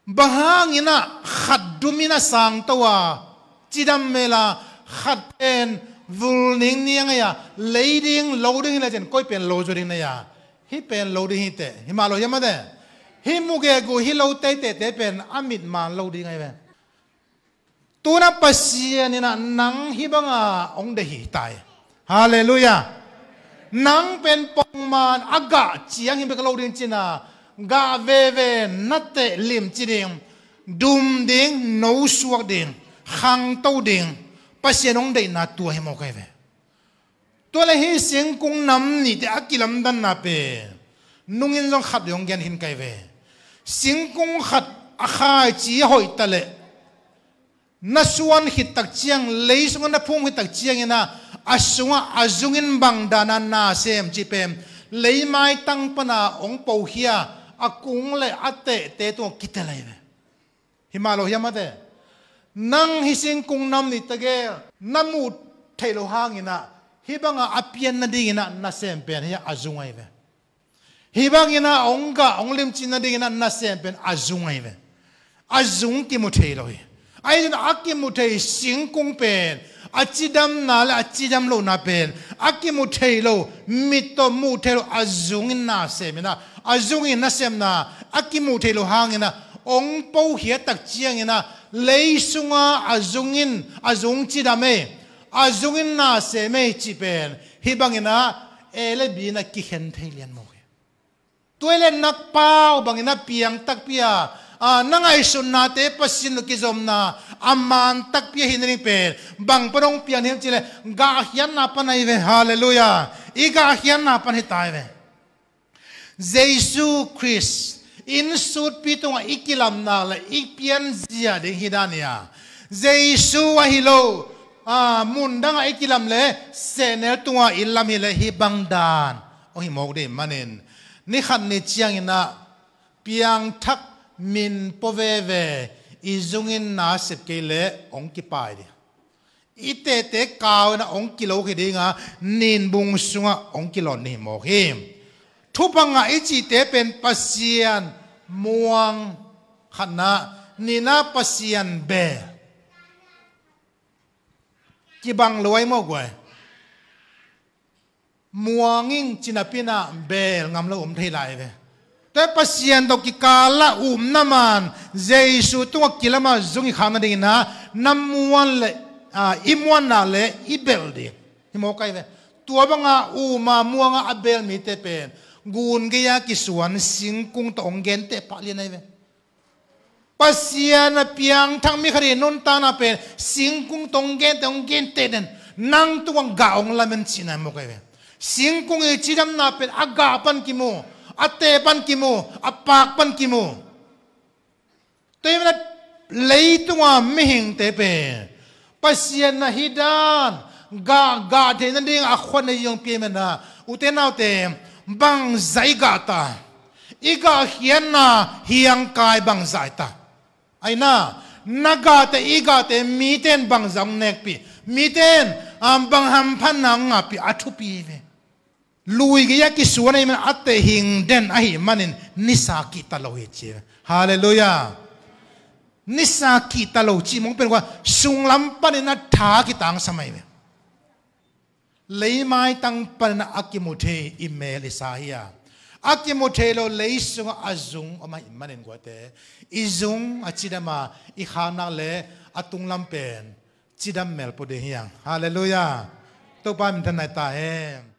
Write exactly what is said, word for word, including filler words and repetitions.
Bang hangin ah khat dum in a sangto a cidam mel a, khat pen vul ning niang a, lei ding lo ding hi le cin koi pen lo zaw ding na a, hih pen lo ding hi teh, hi mah lo hiam a te? Hih mugegu hih lo teitehte pen a mit man lo ding ahi ve. Tuna Pasian in ah nang hih banga hong deih hi ta hi. Halleluiah. Nang pen pongman a gah ciang hi bek lo ding cin a, gah veve na teh limci ding, dum ding, nosuak ding, khangto ding, Pasian hong deihna tua hi mawk ahi ve. Tua le hih singkung nam nihte a kilamdanna pen nungin zong khat dong gen khin ka hi ve. Singkung khat a khaici a hoih ta leh na suan khit tak ciang, lei sungah na phum khit tak ciangin ah, a sungah a zungin bang dana na sem cih pen lei maitang pana hong pokhia a kung le a tehte tungah kitel ahi ve. Hi mah lo hiam a te? Nang hih singkung nam nihte gel na muh theih loh hangin ah hih banga a pian nadingin ah na sem pen hih a zung ahi ve. Hih bangin ah hong gah hong limci nadingin ah na sem pen a zung ahi ve. A zung kimu thei lo hi. Ahi zongin a kimu thei singkung pen, a cidamna le a cidam lohna pen a kimu thei lo, mit tawh muh thei lo, a zungin na sem in ah, a zungin na semna a kimu thei lo hangin ah hong pokhia tak ciangin ah lei sunga a zungin, a zung cidam ei, a zungin na sem ei cih pen hih bangin ah A le B in ah kikhen thei lian mawk hi. Tua hi le na pau bangin ah piang takpi a, a, na ngaihsutnate Pasian tawh kizomna a man takpi a hih nading pen bang pan hong piang hiam cih leh gahkhiatna pan ahi ve. Halleluiah. I gahkhiatna pan hi ta hi ve. Jesu Khrist innsutpi tungah i kilamna le i pianzia ding hi dan hi a, Jesu ahi lo, a, mun dangah i kilam le sehnel tungah i lam hi le hih bang dan hong hi mawk ding manin, ni khat ni ciangin ah piangthak min pua veve i zungin na sep kei leh hong kipai ding. I tehte kau in ah hong kilo khia ding a, ninbung sungah hong kilawn ding hi mawk hi. Thupha ngah i cihte pen Pasian muang khatna, nihna Pasian beel. Kibang lo ahi mawk guai. Muang ing ci napi in ah beel ngam lo om thei lai ve. Tua Pasian tawh kikal ah upna man Jesu tungah kilam a zung i khak nadingin ah na muan le, a, i muanna le i belh ding hi mawk ahi ve. Tua banga um a muang a a beel mite pen gun gei-a kisuan singkung tawh hong genteh pah lian ahi ve. Pasian a piangthak mi khat i nuntakna pen singkung tawh hong genteh, hong genteh den, nang tungah gah hong lamen cihna hi mawk ahi ve. Singkung i cidamna pen a gah pan kimu, a teh pan kimu, a paak pan kimu. Tua hi manin leitunga mihingte pen Pasian na hih dan gah, gah theih nading a khuan na zong pia hi manin ah, ute naute, bangzah i gah ta? I gahkhiatna hiangkai bangzah hi ta? Aina, na gahte, i gahte mite in bangzah hong nekpih, mite in, ah, bang hamphatna hong ngahpih a thupi hi ve. Lui gei-a kisuan ahih manin a teh hing den ahih manin nisa kihta lo hi ci. Halleluiah. Nisa kihta lo cih mong pen kua, sunglam panin a tha kitangsam ahi ve. Lei maitang panin a kimu thei i meel i sa hi a, a kimu thei lo lei sungah a zung om ahih manin guate, i zung a cidam a i khaknak le a tunglam pen cidam mel pua ding hi hang. Halleluiah. Topa minthanna hi ta hen.